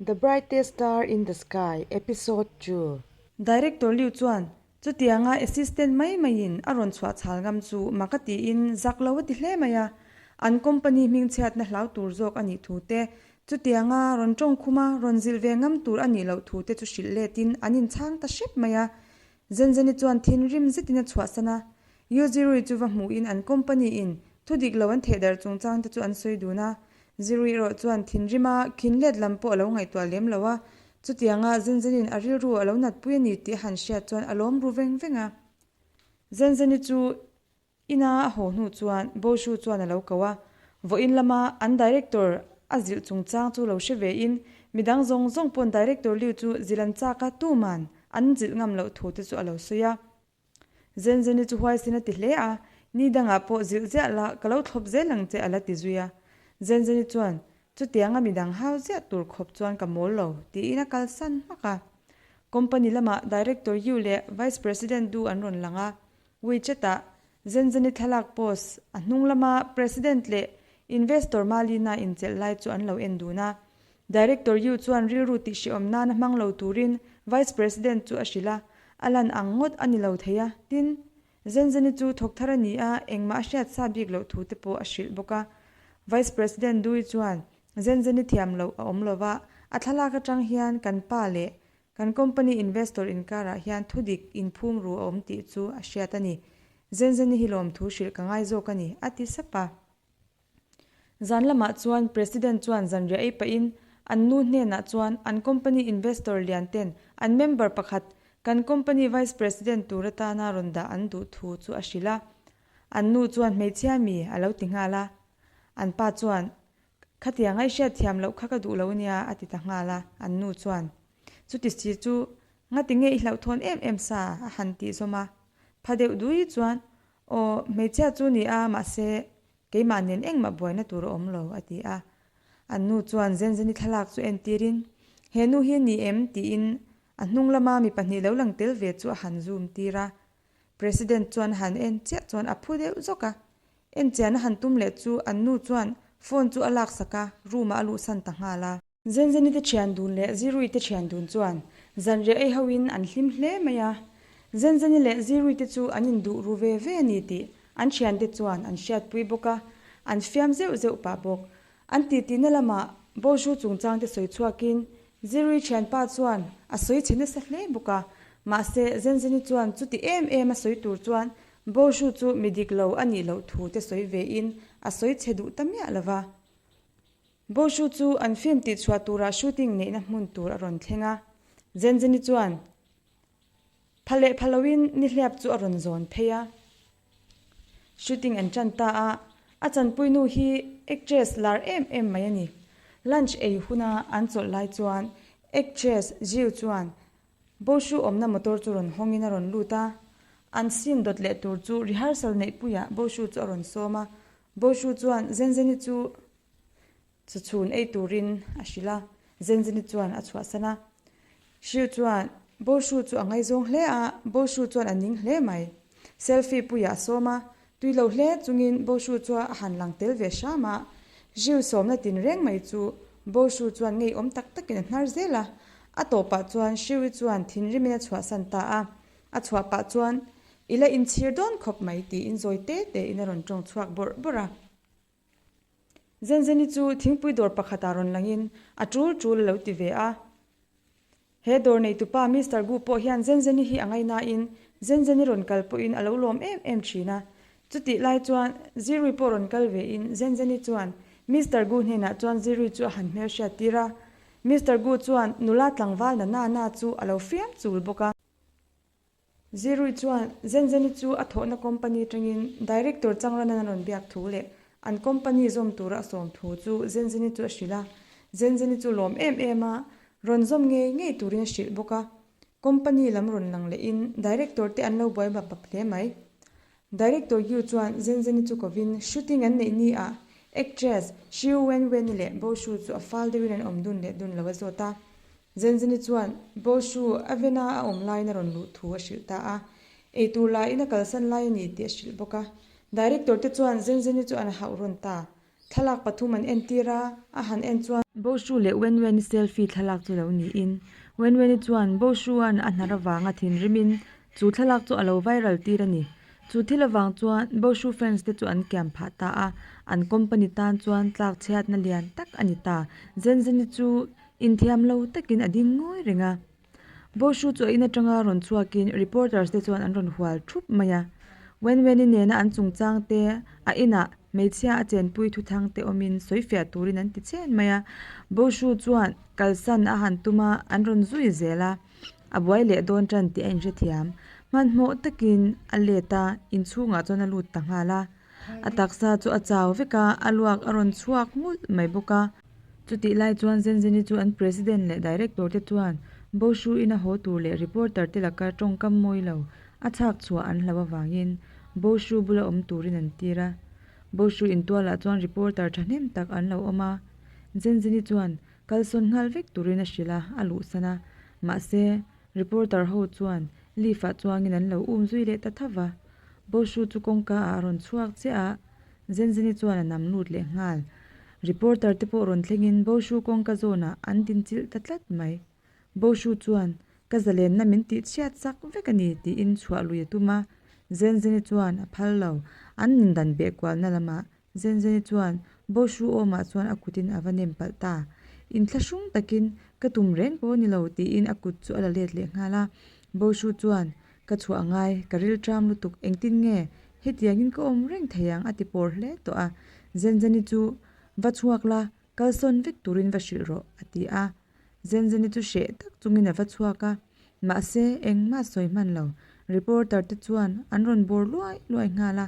The Brightest Star in the Sky, Episode 2. Director Liu chuan chutianga assistant mai maiin a rawn chhuah chhal ngam chu mak a tiin zak lo a ti hle mai a. An company hmingchhiatna hlau tur zawk a nih thu te, chutianga rawn tawngkhuma rawn zilh ve ngam tur a nih loh thu te chu hrilh letin an inchhang ta hrep mai a. Zenzeni chuan thinrim zetin a chhuahsan a. Yu Zirui chu va hmuhin an company in thu dik lo an thehdarh chungchang te chu an sawi dun a. Zirui erawh chuan thinrima khin let lam pawh a lo ngaihtuah lem lo a, chutianga Zenzenin a rilru a lo natpui a ni tih a han hriat chuan a lawm ru veng veng a. Zenzeni chu ina a haw hnu chuan Boshu chuan a lo ko a, vawiin lama an director a zilh chungchang chu lo hre vein midang zawng zawng pawn director Liu chu zilh an chak a, tuman an zilh ngam loh thu te chu a lo sawi a. Zenzeni chu huaisin a ti hle a, Ni dangah pawh zilh ziah la, ka lo thlawp zel ang che a la ti zui a. Zenzeni chuan, Chutianga midang hau ziah tur khawp chuan ka mawl lo, tiin a kalsan hmak a. Company lamah Director Yu leh Vice President Du an rawn lang a, WeChat-ah Zenzeni thlalak post a hnung lama President leh Investor Malina inchelh lai chu an lo en dun a. Director Yu chuan rilru tihhrehawm nana hmang lo turin Vice President chu a hrilh a, a lan ang ngawt a ni lo thei a, tin, Zenzeni chu thawk thar a ni a, engmah a hriat sa bik loh thu te pawh a hrilh bawk a. Vice President Dui chuan Zenzeni thiam loh a awm lo va, a thlalak atang hian kan pa leh kan company investor inkarah hian thudik inphum ru a awm tih chu a hriat a ni. Zenzeni hi lawmthu hrilh ka ngai zawk a ni, a ti sap a. Zan lamah chuan President chuan zanriah ei pahin an nu hnenah chuan an company investor lian ten an member pakhat kan company Vice President tur atana rawn dah an duh thu chu a hrilh a. An nu chuan hmeichhia mi a lo ti nghal a. An pa chuan, Khatiang a i hriat thiam loh kha ka duh lo nia a ti ta nghal a. An nu chuan, Chuti si chu ngati nge i hlauhthawn em em sa a han tih zawm a. Pha deuh dui chuan, Aw, hmeichhia chu ni a, mahse, keimah nen engmah buaina tur a awm lo, a ti a. An nu chuan Zenzeni thlalak chu entirin, He nu hi ni em? tiin a hnung lama mi pahnih lo lang tel ve chu a han zoom tir a. President chuan a han en chiah chuan a phu deuh zawk a. En chian a han tum leh chu an nu chuan phone chu a laksak a, room-ah a luhsan ta nghal a. Zenzeni te thian dun leh Zirui te thian dun chuan zanriah ei hoin an hlim hle mai a. Zenzeni leh Zirui te chu an induh ru ve ve a ni tih an thiante chuan an hriatpui bawk a, an fiam zeuh zeuh pah bawk. An titihna lamah Boju chungchang te sawi chhuakin Zirui thianpa chuan a sawi chhe nasa hle bawk a, mahse Zenzeni chuan chuti em em a sawi tur chuan Boju chu mi dik lo a nih loh thu te sawi vein a sawi chhe duh ta miah lo va. Boshu chu an film tihchhuah tura shooting neihna hmun tur a rawn thleng a, Zenzeni chuan pha leh pha loin nihliap chu a rawn zawn phei a. Shooting an tan ta a, a chanpuinu hi actress lar em em mai a ni. Lunch ei huna an chawlh lai chuan actress Jiu chuan Boshu awmna motor chu rawn hawngin a rawn lut a, an scene dawt leh tur chu rehearsal neihpuiah Boshu chu a rawn sawm a, Boshu chuan Zenzeni chu Chawchhun ei turin a hrilh a, Zenzeni chuan a chhuahsan a. Hriu chuan Boshu chu a ngaizawng hle a, Boshu chuan a ning hle mai. Selfie puiah a sawm a, tui lo hle chungin Boshu chu a han lang tel ve hram a. Hriu sawmna tinreng mai chu Boshu chuan ngeiawm tak takin a hnar zel a. A tawpah chuan Hriui chuan thinrimin a chhuahsan ta a. A chhuah pah chuan, I la inchhir dawn khawp mai tiin zawi te tein a rawn tawng chhuak bawrh bawrh a. Zenzeni chu thingpui dawr pakhatah rawn langin a tul tul a lo ti ve a. He dawr neitupa Mister Gu pawh hian Zenzeni hi a ngaihnain Zenzeni rawn kal pawhin a lo lawm em em thin a. Chutih lai chuan Zirui pawh rawn kal vein Zenzeni chuan Mister Gu hnenah chuan Zirui chu a han hmelhriat tir a. Mister Gu chuan nula tlangval na na na chu a lo fiam chul bawk a. Zirui chuan Zenzeni chu a thawhna company atangin Director Changranan a rawn biak thu leh an company zawm tura a sawm thu chu Zenzeni chu a hrilh a. Zenzeni chu lawm em em a, rawn zawm ngei ngei turin a hrilh bawk a. Company lam rawn lang lehin Director te an lo buai bap bap hle mai. Director Yu chuan Zenzeni chu kovin shooting an neih ni ah actress Xiu Wenweni leh Bo Shu chu a fal deuhin an awm dun leh dun lo a zawt a. Zenzeni chuan Bo Shu a vena a awm laiin a rawn luh thu a hrilh ta a, eitur laiin a kalsan lai a ni tih a hrilh bawk a. Director te chuan Zenzeni chu an hauh rawn ta. Thlalak pathum an entir a, a han en chuan. Boshu leh Wenwen-i selfie thlalak chu lo niin, Wenwen-i chuan Boshu-a'n a hnar avanga thinrimin chu thlalak chu a lo viral tir a ni. Chu thil avang chuan Boshu fans te chu an kiam phah ta a, an company tan chuan tlak chhiatna lian tak a ni ta. Zenzeni chu inthiam lo takin a ding ngawi reng a. Boshu chu a in atanga rawn chhuakin reporters te chuan an rawn hual thup mai a. Wenwen-i nena an chungchang te, a inah hmeichhia a chenpui thuthang te awmin sawifiah turin an ti chen mai a. Boshu chuan kalsan a han tum a, an rawn zui zel a. A buai leh dawn tan tih a inhrethiam. Hmanhmawh takin a let a, inchhungah chuan a lut ta nghal a. A taksa chu a chau vek a, a luak a rawn chhuak nghulh mai bawk a. Chutih lai chuan Zenzeni chu an President leh Director te chuan Boshu ina haw tur leh reporter te laka tawngkam mawi lo a chhak chhuah an hlauh avangin Boshu bula awm turin an tir a. Boshu intualah chuan reporter thahnem tak an lo awm a. Zenzeni chuan kalsawn nghal vek turin a hrilh a, a luhsan a. Mahse, Reporter ho chuan lift ah chuangin an lo um zui leh ta tho va. Boshu chu kawngka ah a rawn chhuak chiah a, Zenzeni chuan a nam lut leh nghal. Reporter te pawh rawn thlengin Boshu kawngka zawnah an din chilh ta tlat mai. Boshu chuan, Ka zalenna min tih chhiat chak vek a ni tiin chhuah lui a tum a. Zenzeni chuan a phal lo. An indan beh kualna lamah Zenzeni chuan Boshu awmah chuan a kutin a va nem palh ta. Inthlahrung takin, Ka tum reng pawh ni lo, tiin a kut chu a la let leh nghal a. Boshu chuan, Ka chhuah ngai, ka ril ṭam lutuk, engtin nge hetiangin ka awm reng thei ang? a ti pawr hle tawh a. Zenzeni chu, Va chhuak la, kalsawn vek turin va hrilh rawh, a ti a. Zenzeni chu hreh tak chungin a va chhuak a, mahse engmah sawi hman lo. Reporter te chuan an rawn bawr luai luai nghal a,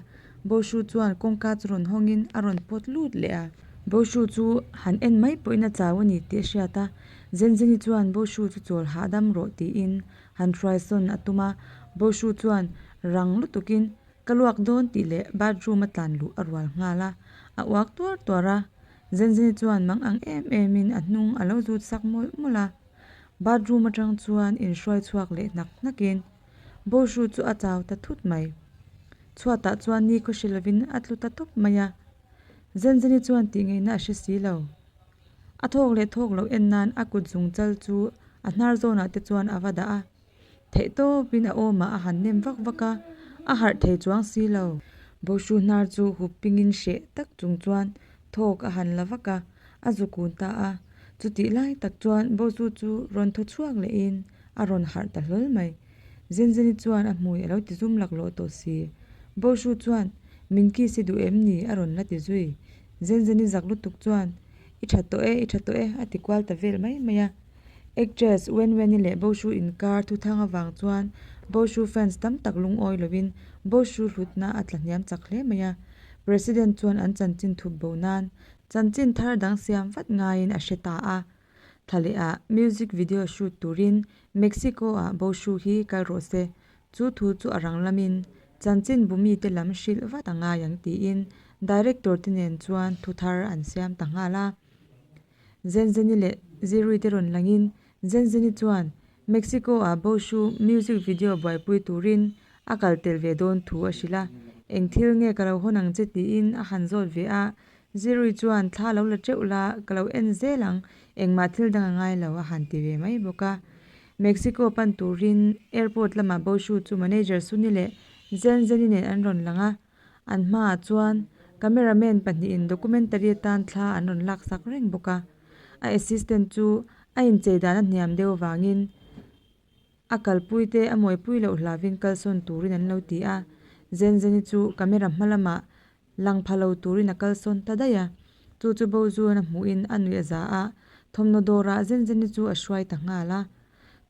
Boshu chuan kawngka chu rawn hawngin a rawn pawt lut leh a. Boshu chu han en mai pawhin a chau a ni tih a hriat a, Zenzeni chuan Boshu chu chawl hahdam rawh tiin han hruaisawn a tum a, Boshu chuan rang lutukin ka luak dawn tih leh bathroom a tlan luh a rual nghal a, a uak tuar tuar a. Zenzeni chuan mang ang em emin a hnung a lo zut sak mawlh mawlh a. Bathroom atang chuan inhruai chhuak leh hnak hnakin Boshu chu a chau ta thut mai. Chhuatah chuan ni khaw hre lovin a tlu ta tawp mai a. Zenzeni chuan tih ngaihna a hre si lo. A thawk leh thawk loh en nan a kut zung chal chu a hnar zawnah te chuan a va dah a. Theih tawpin a awmah a han nem vak vak a, a harh thei chuang si lo. Boshu hnar chu hup pingin hreh tak chung chuan thawk a han la vak a, a zu kun ta a. Chutih lai tak chuan Boshu chu rawn thaw chhuak lehin a rawn harh ta hlawl mai. Zenzeni chuan a hmui a lo ti zum laklawh tawh si. Boshu chuan, Min kiss i duh em ni? a rawn la ti zui. Zenzeni zak lutuk chuan, I tha tawh e, i tha tawh e, a ti kual ta vel mai mai a. Actress Wen Wen-i leh Boshu inkar thuthang avang chuan Boshu fans tam tak lungawi lovin Boshu hlutna a tla hniam chak hle mai a. President chuan an chanchin thup bo nan chanchin thar dang siam vat ngaiin a hre ta a. Thla lehah music video shoot turin Mexico-ah Boshu hi kal rawh se. Chu thu chu a rang lamin chanchin bu mite lam hrilh vat a ngai ang tiin director te nen chuan thu thar an siam ta nghal a. Zenzeni leh Zirui te rawn langin Zenzeni chuan Mexico-ah Boshu music video buaipui turin a kal tel ve dawn thu a hrilh a, eng thil nge ka lo hawn ang che tiin a han zawt ve a, Zirui chuan thla lo la teuh la, ka lo en zel ang, engmah thil dang a ngai lo a han ti ve mai bawk a. Mexico pan turin airport lamah Boshu chu manager Sunny leh Zenzeni nen an rawn lang a, An hmaah chuan cameraman pahnihin documentary atan thla an rawn laksak reng bawk a. A assistant chu a inchei dan a hniam deuh avangin a kalpui te a mawipui loh hlavin kalsawn turin an lo ti a. Zenzeni chu camera hma lamah lang pha lo turin a kalsawn ta daih a. Chu chu Bozuan a hmuhin a nuih a za a, thawmhnaw dawrah Zenzeni chu a hruai ta nghal a.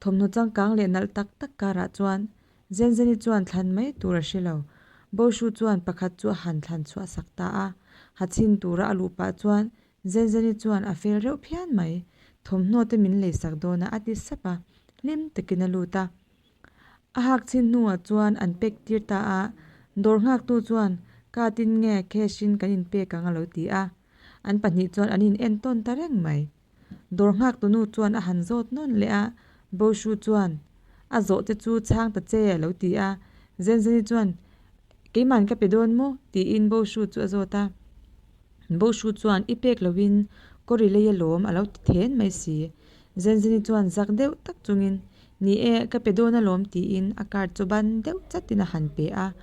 Thawmhnaw changkang leh nalh tak tak karah chuan Zenzeni chuan thlan mai tur a hre lo. Boshu chuan pakhat chu a han thlan chhuah sak ta a. Ha chhin tura a luh pah chuan Zenzeni chuan a fel reuh phian mai. Thawmhnaw te min lei sak dawn a, a ti sap a. Hlim takin a lut a. A hak chhin hnuah chuan an pek tir ta a. Dawr nghaktu chuan card in nge cash in kan inpek ang a lo ti a. An pahnih chuan an in entawn ta reng mai. Dawr nghaktu nu chuan a han zawt nawn leh a, Boshu chuan, A zawh te chu chhang ta che a lo ti a. Zenzeni chuan, Keiman ka pe dawn maw? tiin Boshu chu a zawt a. Boshu chuan i pek loin kawri lei alawm a lo ti then mai si. Zenzeni chuan zak deuh tak chungin, Ni e, ka pe dawn alawm tiin a card chu ban deuh chatin a han pe a.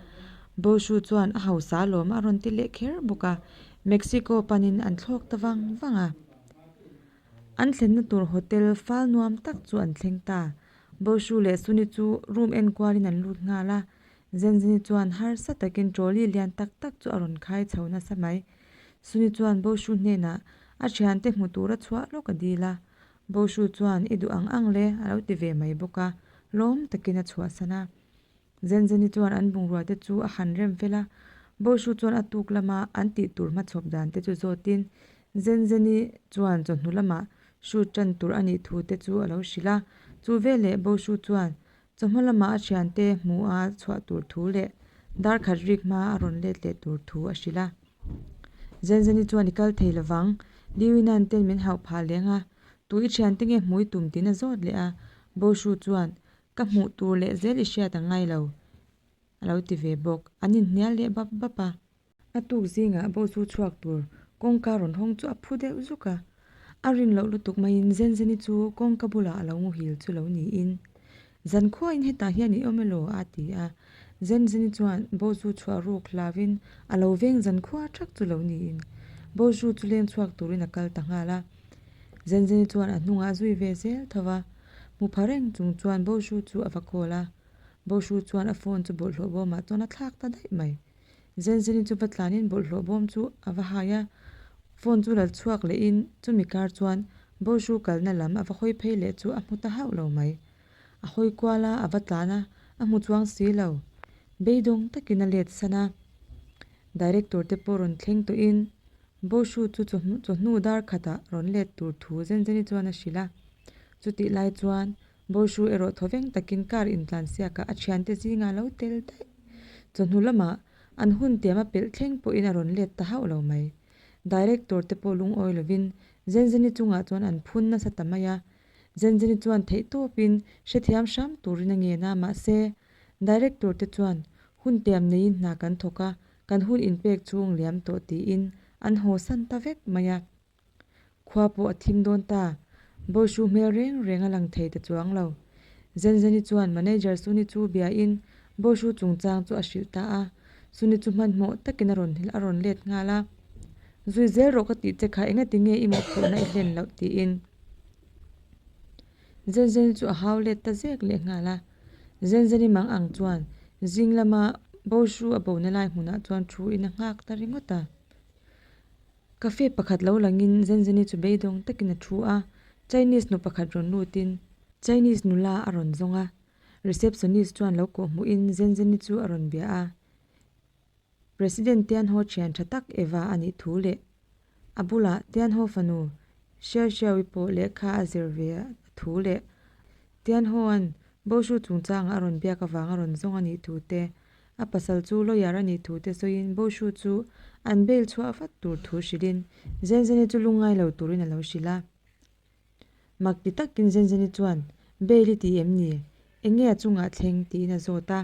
Boshu chuan a hausa alawm a rawn ti leh kher bawk a. Mexico panin an thlawk ta vang vang a. An thlenna tur hotel fal nuam tak chu an thleng ta. Boshu leh Suni chu room enkualin an lut nghal a. Zenzeni chuan harsa takin trolley lian tak tak chu a rawn khai chho nasa mai. Suni chuan Boshu hnenah a thiante hmu tura chhuah lawk a dil a. Boshu chuan i duh ang ang le a lo ti ve mai bawk a, lawm takin a chhuahsan a. Zenzeni chuan an bungrua te chu a han rem fel a, Boshu chuan a tuk lama an tih tur hmachhawp dan te chu zawtin Zenzeni chuan chawhnu lamah shoot tan tur a nih thu te chu a lo hrilh a. Chu veleh Boshu chuan Chawhma lamah a thiante hmuh a chhuah tur thu leh dar khat rik hma a rawn let leh tur thu a hrilh a. Zenzeni chuan i kal thei lovang, Liuinan ten min hauh phah leng a, tu i thiante nge hmui tum tiin a zawt leh a, Boshu chuan ka hmuh tur leh zel i hriat a ngai lo a lo ti ve bawk, an inhnial leh bap bap a. A tuk zingah Bozu chhuak tur kawngka rawn hawng chu a phu deuh zuk a. A rin loh lutuk maiin Zenzeni chu kawngka bulah a lo muhil chu lo niin, Zankhuain hetah hian i awm elaw? a ti a. Zenzeni chuan Bozu chhuah ruk hlauin a lo veng zankhua thak chu lo niin, Bozu chu leng chhuak turin a kal ta nghal a. Zenzeni chuan a hnungah a zui ve zel tho va, hmu pha reng chung chuan Bozu chu a va call a. Bozu chuan a phone chu bawlhhlawh bawmah chuan a thlak ta daih mai. Zenzeni chu va tlanin bawlhhlawh bawm chu a va hai a, phone chu lal chhuak lehin chumi kar chuan Bawlhru kalna lam a va hawi phei leh chu a hmu ta hauh lo mai. A hawi kual a, a va tlan a, a hmu chuang si lo. Beidawng takin a let san a. Director te pawh rawn thleng tawhin Bawlhru chu chawhnu dar khatah rawn let tur thu Zenzeni chuan a hrilh a. Chutih lai chuan Bawlhru erawh thawveng takin car intlansiakah a thiante zingah a lo tel daih. Chawhnu lamah an hun tiam a pelh thleng pawhin a rawn let ta hauh lo mai. Director te pawh lungawi lovin Zenzeni chungah chuan an phun nasa ta mai a. Zenzeni chuan theihtawpin hrethiam hram turin a ngen a, mahse, Director te chuan hun tiam neiin hna kan thawk a, kan hun inpek chhung liam tawh tiin an haw san ta vek mai a. Khua pawh a thim dawn ta. Bawihru hmel reng reng a lang thei ta chuang lo. Zenzeni chuan manager Suni chu biain Bawihru chungchang chu a hrilh ta a. Suni chu hmanhmawh takin a rawn a rawn let nghal a. Zui zel rawh ka tih che kha engati nge i mawhphurhna i hlen loh tiin Zenzeni chu a hau let ta zek leh nghal a. Zenzeni mang ang chuan zing lama Bawihru a bona lai hmunah chuan thu in a nghak ta ringawt a. Cafe pakhat lo langin Zenzeni chu beidawng takin a thu a, Chinese nu pakhat rawn lutin Chinese nula a rawn zawng a, receptionist chuan lo kawh hmuhin Zenzeni chu a rawn bia a, President Tianho thian tha tak Eva a nih thu leh a bulah Tianho fanu Xiao Xiaoyi pawh lehkha a zir ve a thu leh Tianhoa'n Boshu chungchangah a rawn biak avanga rawn zawng a nih thu te A pasal chu lawyer a nih thu te sawiin Boshu chu an bail chhuah vat tur thu hrilhin Zenzeni chu lungngai lo turin a lo hrilh a. Mak ti takin Zenzeni chuan, Bail i ti em ni? Eng nge a chungah thleng? tiin a zawt a.